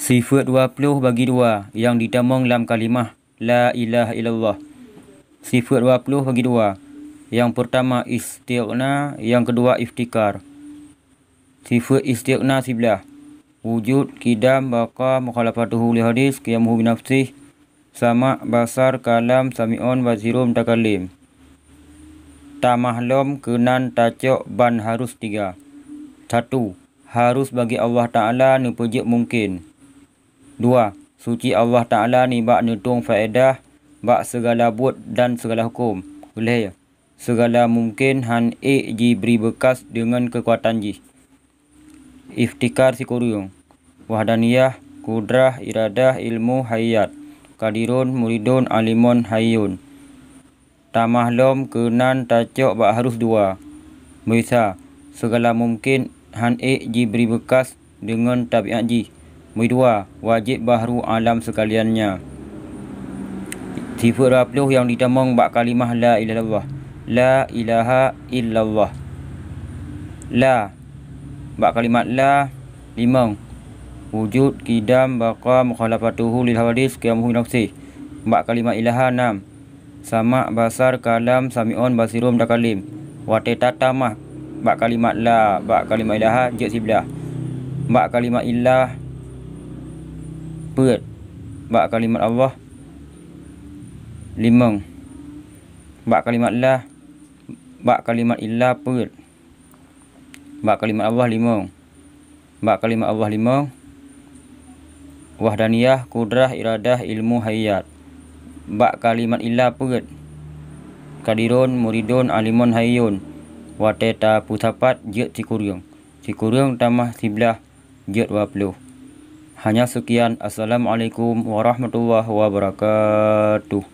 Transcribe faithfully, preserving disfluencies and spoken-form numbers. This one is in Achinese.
Sifeuet dua ploh bagi dua nyang jitamong lam kalimah la ilaha illallah. Sifeuet dua ploh bagi dua. Nyang peurtama istighna, nyang keudua iftikar. Sifeuet istighna siblaih. Wujud, qidam, baqa, mukhalafatuhu li hadis, qiyamuhu binafsih, sama', basar, kalam, sami'un, basirun, mutakallim. Tamah lom keunan tacok ban harus tiga. Satu, harus bagi Allah Ta'ala neupeujeuet mungken. Dua, suci Allah Ta'ala nibak neutueng faedah bak sigala buet dan sigala huköm. Lhée, sigala mungken han ék jibri beukas deungon keukuatan jih. Iftikar sikureueng. Wahdaniyah, kudrah, iradah, ilmu, hayat. Qadirun, muridun, alimun, hayyun. Tamah lom keunan tacok bak harus dua. Meugisa, sigala mungken han ék jibri beukas deungon tabiat jih. Meudua, wajéb bahru alam seukalian nyan. Sifeuet dua ploh nyang jitamong bak kalimah la ilaha illallah. La ilaha illallah. La. Bak kalimat la, limong. Wujud, qidam, baqa, mukhalafatuhu lil hawadis, qiyamuhu binafsih. Bak kalimat ilaha, nam. Sama', basar, kalam, sami'un, basirun, mutakallim. Watée tatamah bak kalimat la, bak kalimat ilaha, jeuet siblaih. Bak kalimat illah, peuet. Bak kalimat Allah, limong. Bak kalimat la, bak kalimat illah, peuet. Bak kalimat Allah, limong. Bak kalimat Allah, limong. Wahdaniyah, kudrah, iradah, ilmu, hayat. Bak kalimat illah, peuet. Qadirun, muridun, alimun, hayyun. Watée tapeusapat, jeuet sikureueng. Sikureueng tamah siblaih, jeuet dua ploh. Hanya sekian. Assalamualaikum warahmatullahi wabarakatuh.